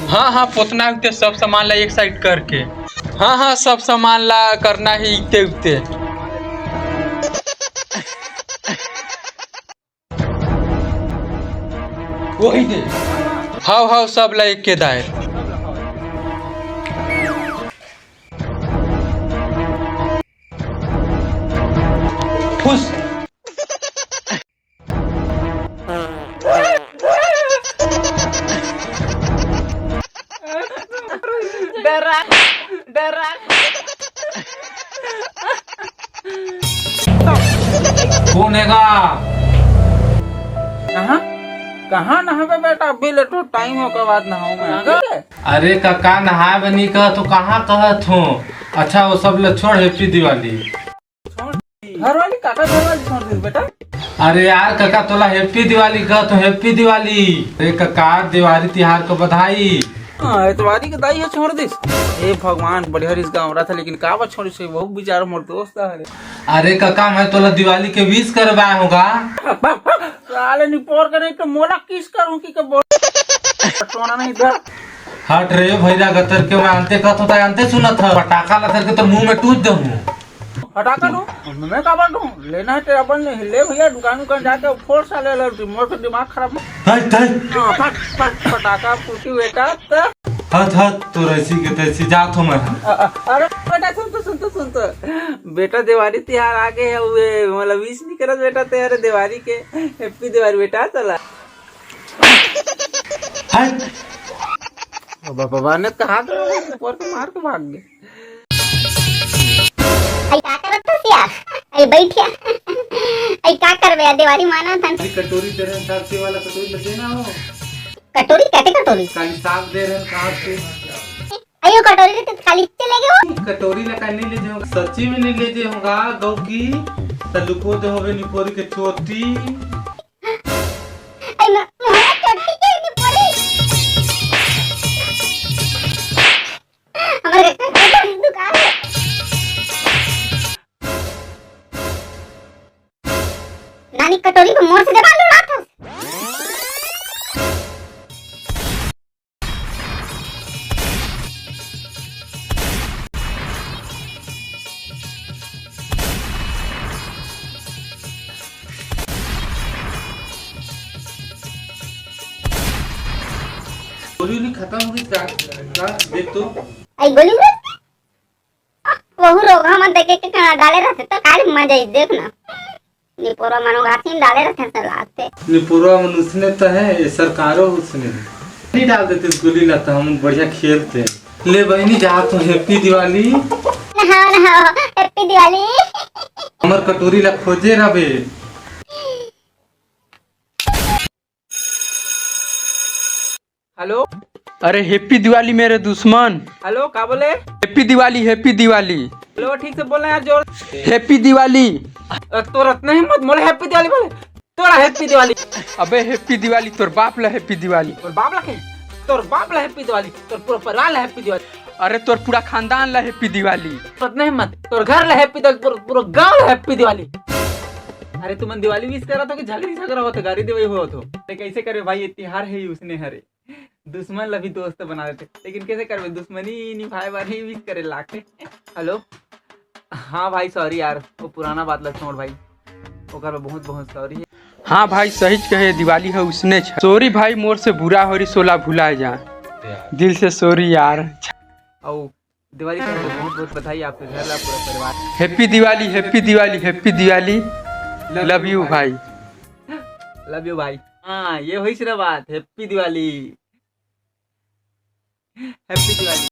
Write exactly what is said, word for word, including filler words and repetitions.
हाँ हाँ, पोतना हे उते, सब सामान ला एक साइड करके। हाँ हाँ, सब सामान ला करना हे इते उते। वही दे। हाव हाव, सब ला एक के दाए। फुस। डरा, डरा। कौन है गा? कहाँ, कहाँ नहाबे बेटा? अभी ले तो टाइम हो का बाद नहाऊं मैं। अरे काका, नहाए बर नी कहत हो, कहाँ कहत हो? अच्छा, वो सब ल छोड़, हैप्पी दिवाली। छोड़ दी। घर वाली, काका घर वाली छोड़ दी बेटा। अरे यार काका, तोला हैप्पी दिवाली कहत हो, हैप्पी दिवाली। अरे काका, दिवाली तिहार को बधाई। हाँ, एतवारी के दाई हे छोड़ दिस। हे भगवान, बढ़िया रिस गाँव रहा था, लेकिन का बात छोड़िस हे, बहुत बेचारा मोर दोस्त हे। अरे काका, मैं तोला दिवाली के विश करवाए हों गा। साले निपोर के नहीं तो मोला किस करूं कि के बोल। सोना नहीं इधर। हट रे भैरा गतर के, मैं अंते कहत हों त अंते सुनत ह। पटाखा ला धर के तोर मुंह में टूट देहूं। पटाखा लूं? मैं का बात हूं? लेना है तेरा बन ले, ले भैया दुकान उकान जाके फोड़ साले ले, मोर के दिमाग खराब। हट, हट। हाँ, फट, फट, पटाखा फूटी बेटा, त हत हत, तोर ऐसी के तैसी, जात हों मैं। अ-, अ-, अरे बेटा, सुन तो, सुन तो, सुन तो। बेटा, देवारी तिहार आ गे हे, उए, मतलब, विश नहीं करत बेटा, ते अरे देवारी के, हैप्पी देवारी बेटा, चला। हट। बाबा, बाबा ने कहा तो, ऊपर से मार के भाग गए। आई का करत हस या? आई बैठ या। आई का करबे या, देवारी मानत हन। अरे कटोरी तेरे साग के वाला कटोरी लगे ना हो। कटोरी? कैसे कटोरी? काली साग दे रहे हैं साग के। अयो कटोरी लेते खाली चले गए हो। कटोरी ला का नहीं ले जाऊंगा, सच्ची में नहीं ले जाऊंगा। गौ की त लुको दे होवे निपोरी के चोटी। आई मैं, मैं चोटी के निपोरी। हमारे घर का दुकान है। नानी कटोरी को मोर से दबा लो रात हो। गोली उली खत्म हो गई का? का? देख तो। आई गोली उली? वहू रोगहा मन देखे के कहाँ डाले रहते तो काली मजा ही देख ना। निपोरा मनो घासी में डाले रहते हैं सलाद पे। निपोरा मन उसने तो है, ये सरकारों उसने। नहीं डाल देते इस गोली ला तो हम बढ़िया खेलते। ले बहनी जा तो हैप्पी दिवाली। नहाओ नहाओ, हैप्पी दिवाली। हमर कटोरी ला खोजे रबे। हेलो। अरे हैप्पी दिवाली मेरे दुश्मन। हेलो, का बोले? Happy Diwali, happy Diwali. Hello, ठीक से बोल ना यार, जोर। हैप्पी दिवाली। अ, तोर अतना हिम्मत, मोला हैप्पी दिवाली बोले। तोरा हैप्पी दिवाली। अबे हैप्पी दिवाली, तोर बाप ला हैप्पी दिवाली। तोर बाप ला के? तोर बाप ला हैप्पी दिवाली, तोर पूरा परिवार ला हैप्पी दिवाली। अरे तोर पूरा खानदान ला हैप्पी दिवाली। अतना हिम्मत, तोर घर ला हैप्पी दिवाली, पूरा, पूरा गांव ला हैप्पी दिवाली। अरे तुमन दिवाली विश करा तो कि झगड़ी झगड़ा होत, गारी देवई होत हो? ते कैसे करे भाई, ये तिहार है ही उसने हरे। दुश्मन ला भी दोस्त बना देते, लेकिन कैसे करबे, दुश्मनी निभाए बर ही विश करे लागथे। हेलो, हाँ भाई, सॉरी यार, वो पुराना बात ला छोड़ भाई, ओकर बर बहुत बहुत सॉरी है। हाँ भाई, सहीच कहे, दिवाली ह उसने छ। सॉरी भाई, मोर से बुरा होरी, सोला भुलाए जा, दिल से सॉरी यार। अउ दिवाली के बहुत बहुत बधाई आपके घर ला, पूरा परिवार। Happy Diwali, happy Diwali, happy Diwali. Love you भाई। लव यू भाई। हाँ, ये होइस ना बात, हैप्पी दिवाली। हैप्पी दिवाली।